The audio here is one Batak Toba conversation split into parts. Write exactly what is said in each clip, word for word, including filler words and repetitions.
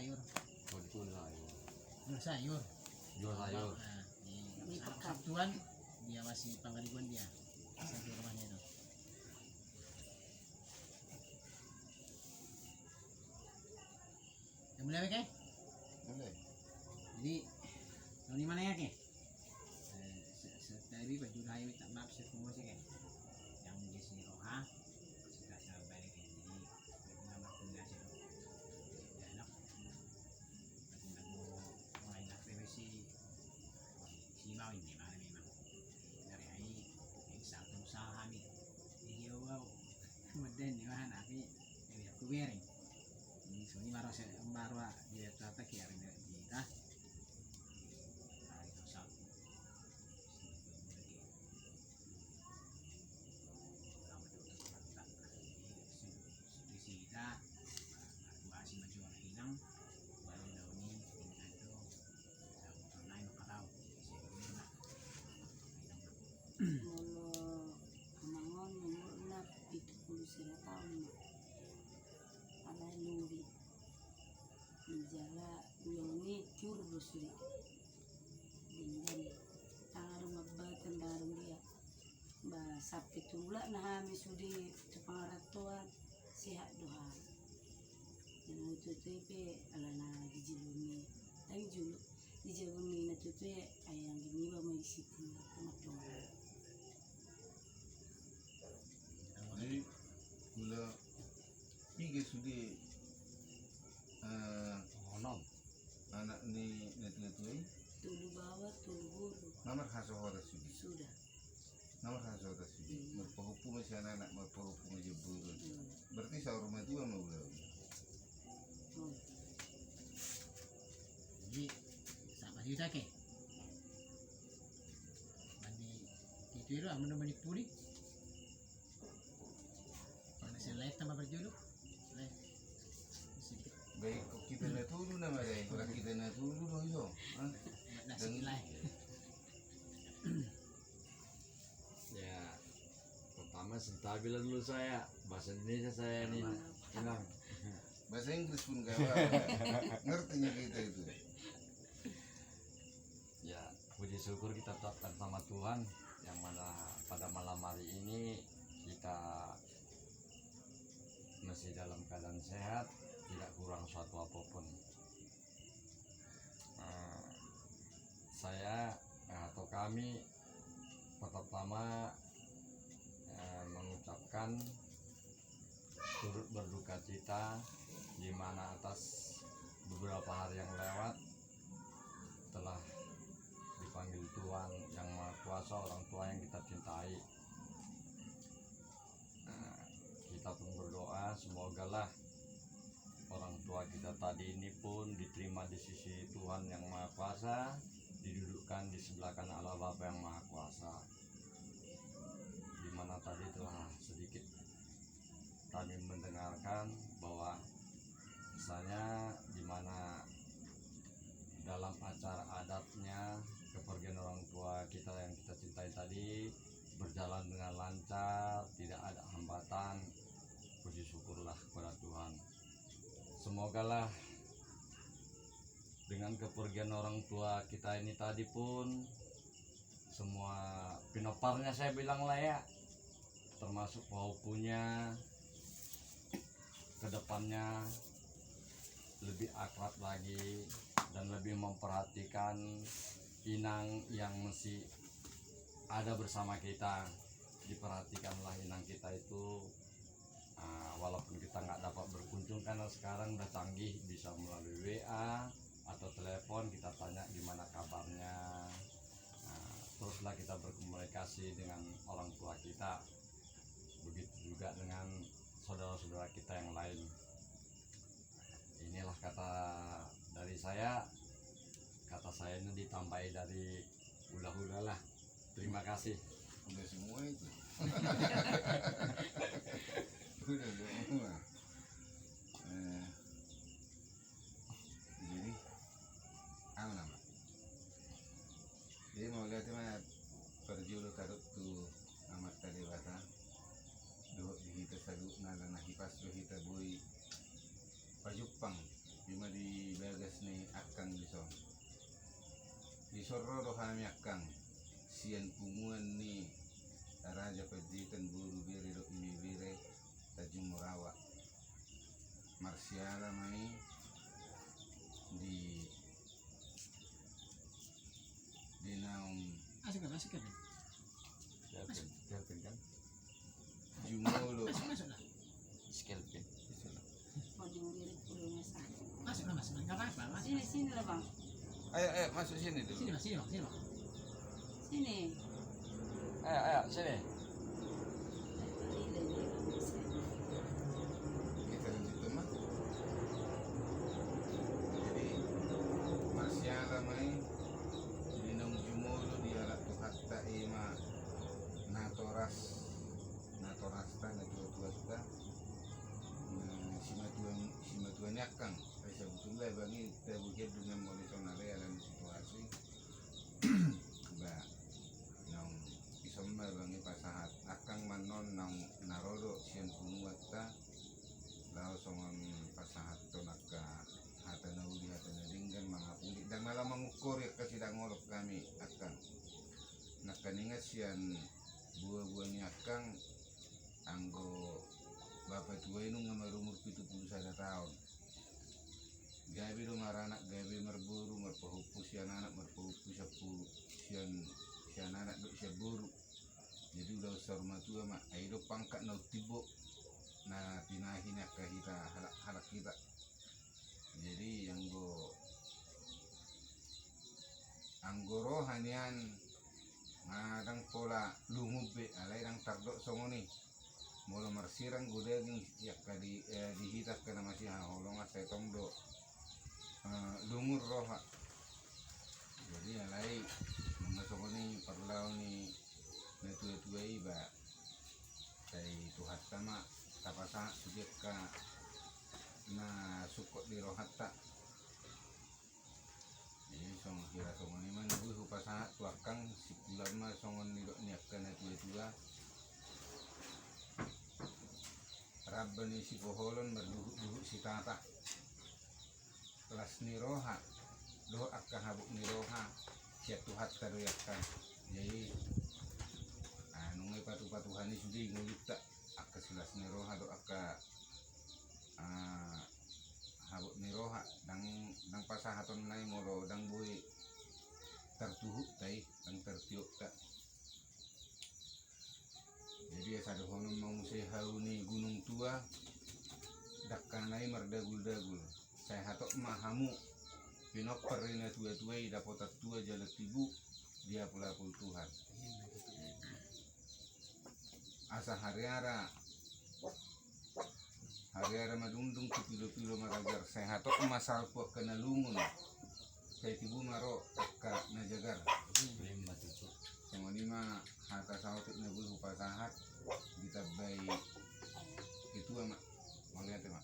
Sayur. Jual sayur. Jual sayur. Nah, di Sabtu an dia masih pangalibuan dia. Satu rumahnya itu. Mulai, oke? Mulai. Jadi, tahun lima na ya, oke? Tapi baju rayo minta maaf, saya semua sih, oke? Yang di sini roha, sudah saya balik, oke? Jadi, nama aku nggak sih, oke? Enak. Aku nggak mau mulai, nggak permisi. Si mau ini mana memang? Dari hari ini, satu usaha kami. Jadi, wow. Kemudian, di mana, tapi, ya, aku biarin. Ini soalnya baru saya, baru dia tata kirim dari kita. Hari itu Sabtu. Selamat datang. Di sini kita, aku kasih maju orang hilang, baru daun ini, ini ada, sama orang lain, apa tahu. Molo amang on umurna pitu pulu sada taon ma. Alai lobi. Jala ulaon i tiur do sude. Denggan. Ndang adong hambatan, ndang adong dia. Ba sampe tulak na hami sude tu pangarantoan, sehat do hami. Jala na tuatua i pe alana di jolo ni, ndang jolo, di jolo ni na tuatua i, ai anggi niba ma di situ na teman-teman. Jadi, mula piga sude, eh, onom anak ni na tuatua i? Tolu baoa, tolu boru. Na marhasohotan sude? Sudah. Na marhasohotan sude. Hmm. Marpahompu ma sian anak, marpahompu ma sian boru. Hmm. Berarti saur matua ma ulaon. Hmm. Jadi, sama juga ke. Mandi itu itu amun mandi puli. Mana saya live tambah berjulu. Live. Sedikit. Baik, kok kita na tolu nama dai, kalau kita na tolu do iso. Hah? Nasi lai. Ya, pertama Sintabela dulu saya, bahasa Indonesia saya ini hilang. Bahasa Inggris pun gak apa-apa. Ngertinya kita itu. Ya, puji syukur kita ucapkan sama Tuhan yang mana pada malam hari ini kita masih dalam keadaan sehat, tidak kurang suatu apapun. Nah, saya atau kami pertama, eh, mengucapkan turut berduka cita di mana atas beberapa hari yang lewat telah dipanggil Tuhan Yang Maha Kuasa orang tua yang kita cintai. Nah, kita pun berdoa, semogalah orang tua kita tadi ini pun diterima di sisi Tuhan Yang Maha Kuasa, didudukkan di sebelah kanan Allah Bapa Yang Maha Kuasa. Di mana tadi telah sedikit kami mendengarkan bahwa misalnya di mana dalam acara adatnya kepergian orang tua kita yang kita cintai tadi berjalan dengan lancar, tidak ada hambatan. Puji syukurlah kepada Tuhan. Semogalah dengan kepergian orang tua kita ini tadi pun semua pinomparnya, saya bilang lah ya, termasuk pahompunya, ke depannya lebih akrab lagi dan lebih memperhatikan inang yang masih ada bersama kita. Diperhatikanlah inang kita itu. Ah, walaupun kita nggak dapat berkunjung karena sekarang udah canggih, bisa melalui W A atau telepon kita tanya gimana kabarnya. Nah, teruslah kita berkomunikasi dengan orang tua kita. Begitu juga dengan saudara-saudara kita yang lain. Inilah kata dari saya. Kata saya ini ditambahi dari hula-hula lah. Terima kasih. Udah semua itu. Udah semua. Eh, jadi, apa nama? Jadi mauliate ma parjolo taruk tu Amanta Debata dohot di hita saluhutna, alana hipas do hita boi pajumpang, ima di Ro do hami angkang sian punguan ni Raja Panjaitan, boru, bere dohot ibebere, Tanjung Morawa. Marsiala ma i di, di naung. Asik kan, asik kan? Siapa? Siapa kan? Jumolo. Masuk, masuk lah. Skelpin. Masuk lah, masuk lah. Nggak apa-apa, masuk. Sini, sini lah, Bang. Ayo, ayo, masuk sini dulu. Sini, Bang, sini, Bang, sini, Bang. Sini. Ayo, ayo, sini. Kita lanjutkan, Bang. Jadi, marsiala ma i di naung jumolo dialap Tuhanta, i ma natoras. Natorasta, natuatuanta, na simatua, simatua ni angkang. Ai sabutulna bang i tabuhian do na molo sonari alani situasi. Ba naung ison ma bang i pasahat angkang ma annon naung na ro do sian punguanta, laho songon pasahathon angka hata na uli, hata na denggan, mangapuli, ndang na laho mangungkori angka sidangolon hami angkang. Nangkaningan sian boaboa ni angkang, anggo bapa tua i nunga marumur pitu pulu sada taon, gabe do maranak, gabe marboru, marpahompu sian anak, marpahompu sian boru, sian, sian anak dohot sian boru. Jadi ulaon saur matua ma, ai do pangkat na umtimbo na tinahi ni angka hita halak, halak hita. Jadi anggo, anggo roha nian, nga ndang pola lungun be, alai ndang tardok songon i. Molo marsirang do daging di angka di, eh, di hita angka na masihaholongan, sai tong do, eh, lungun roha. Jadi alai nunga songon i parlao ni natuatua i, ba sai Tuhanta ma tapasahat tu angka na sungkot di rohanta. Jadi songon hira songon i ma na boi hupasahat tu angkang, simpulan ma songon nidok ni angka natuatua. Ramba ni sipoholon marduhutduhut sitata. Las ni roha dohot angka habot ni roha sian Tuhanta do i angkang. Jadi, ah, nunga ipatupa Tuhan i sude i ngolunta, angka silas ni roha dohot angka, ah, habot ni roha, ndang, ndang pasahatonna i molo ndang boi tartuhutta i, ndang tartiopta. Jadi asa dohonon ma muse hau ni gunung tua, dangkana i mardaguldagul. Sai hatop ma hamu pinompar ni natuatua i, dapotan tua jala tibu diapulapul Tuhan. Asa hariara, hariara madungdung tu pilopilo marajar, sai hatop ma salpu angka na lungun, sai tibu ma ro angka na jagar. Songon i ma hata saotik na boi hupasahat, ditambai ketua ma. Mauliate ma.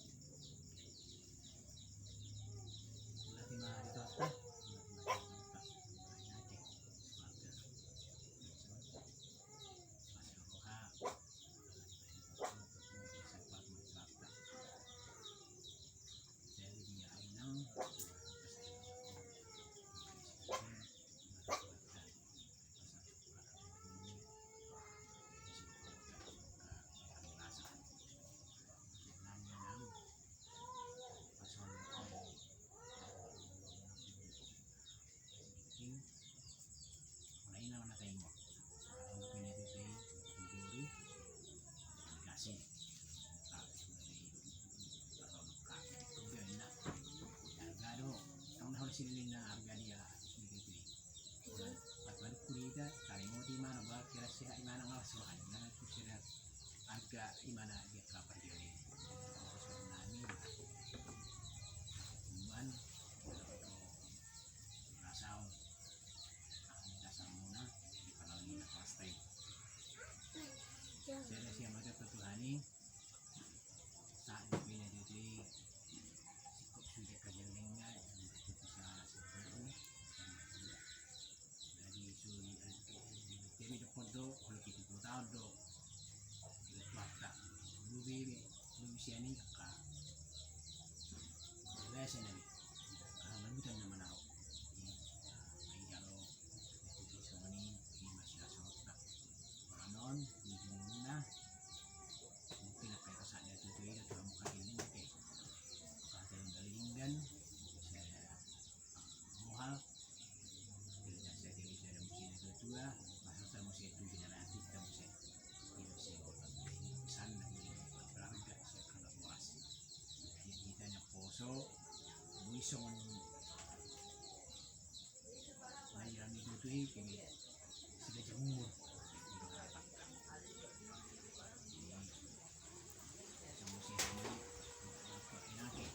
Songon na nidok ni tutu i, kene sida jamumur. Songon si hami, nake.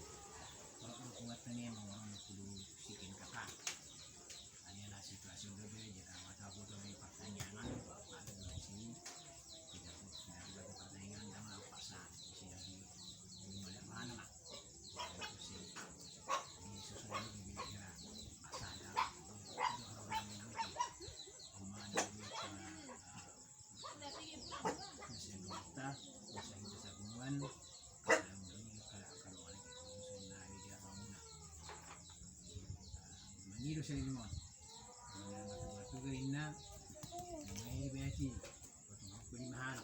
Kalau hukumat tani emang orang pulu sikin kakak. Hanya na situasi on gabe, jadi mata aku tuh di pertanyaan, ada di sini. Tidak, tidak ada pertanyaan, dan apa sah, sih, di mana, mana. Mangido seni limon. Mangido seni limon. Mangido seni limon. Mangido seni limon.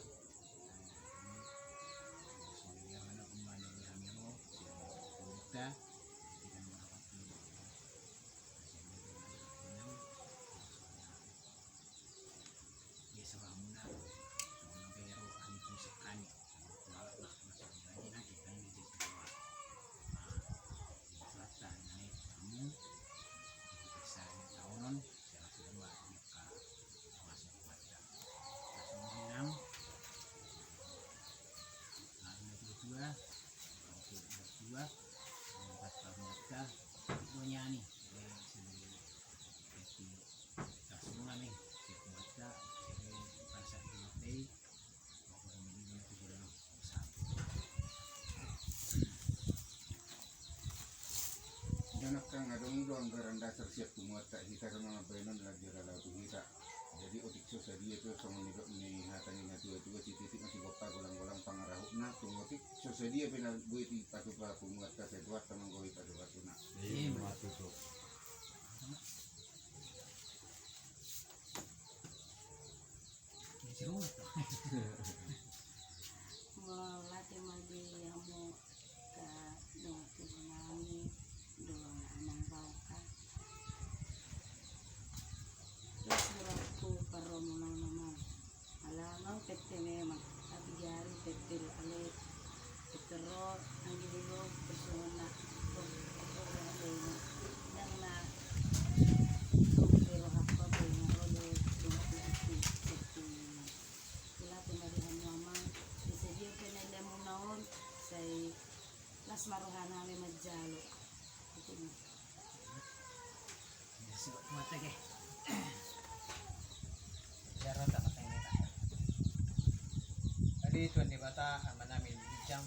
Dua, dua, empat, empat, dua nyani. Dongan, nang adong do anggaran dasar sian punguanta, hita do na mambahen on, lagi ala tu hita. Jadi otik so sadia pe, songon nidok ni hata ni na tua-tua, sititik ma sigompa, golang-golang pangarahutna. Tung otik so sadia pe na boi dipatupa punguanta, sai Tuhanta ma anggo ipatupa-tupana. Ima tutu. Mauliate ma di hamu, angka dongan tubu nami, dongan amang bauka. Las rohangku parromunon amang. Ala nunga tete memang, tapi jari tete do ale. Tete ro anggi dulu persona. Nang na tete rohangku, tete memang. Ulapi ma di hamu amang, di sadia pe na ilamuna on, sai las ma rohanami manjalo. Itu ma. Jadi Tuhan Debata, Amanami di ginjang,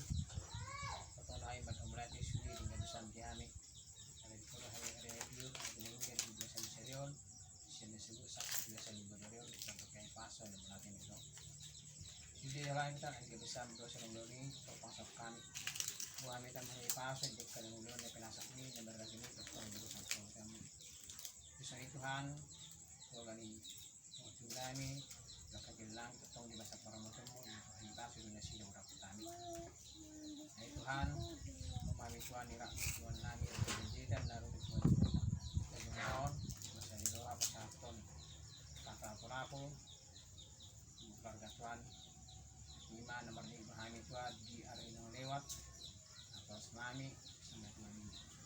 potona hami mauliate sude di gabe sampe hami. Ada di kota hari hari itu, ada di lingkungan di biasa di Sarion. Sian na sebut sakit biasa di Badarion, sampai kayak paso dan melatih itu. Sudah lain tak lagi besar dosa dan doni, terpaksa kami. Buah kami tambah dari paso, jika dan ulun yang penasak ini, dan berlagi ini, terpaksa dosa dan kami. Bisa Tuhan, Tuhan ini, waktu kami, maka bilang, ketong di masa para motormu, di paso, di nasi, dan orang kami. Hai Tuhan, umami Tuhan, irahmi Tuhan nami, raja jeda, lalu Tuhan. Tuhan, masa di doa, pasahaton, kata lapo-lapo, keluarga Tuhan, ima nomor di hami Tuhan, di hari yang lewat, atas nami, sama Tuhan,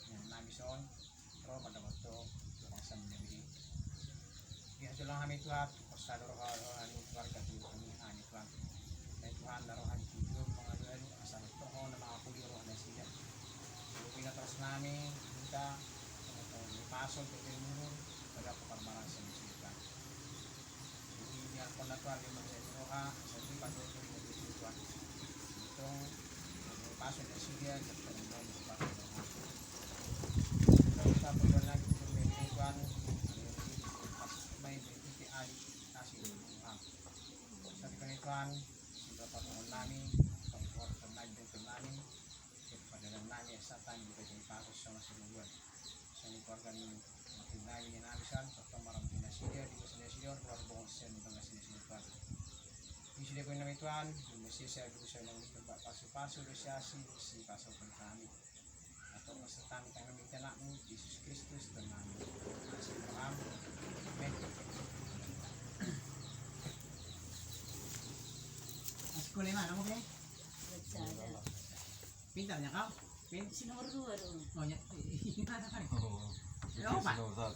yang nami son, Roh pada waktu Tuhan sama Nabi. Di hati hami Tuhan, pasal roh roh hami keluarga Tuhan hami Tuhan. Dan Tuhan, roh hami Tuhan, pengaduan asal toho nama aku di roh nasida. Lalu pina terus nami kita, pasal ke timur, pada pepermaran sendiri Tuhan. Jadi, biar kau natural di masa roha, sendiri pada waktu itu Tuhan. Itu, pasal nasida, jadi kita berdoa. Di sini pun nami Tuhan, di sini saya dulu saya nang pasu-pasu, dosa asi, si pasu kami. Atau peserta kami di anakmu, Yesus Kristus, Tuhan kami. Kasih Tuhan. Amin. Sekolah mana kamu, Bang? Pintarnya kau? Si nomor dua dong. Oh, ya. Ini ada kan? Oh. Ya, apa?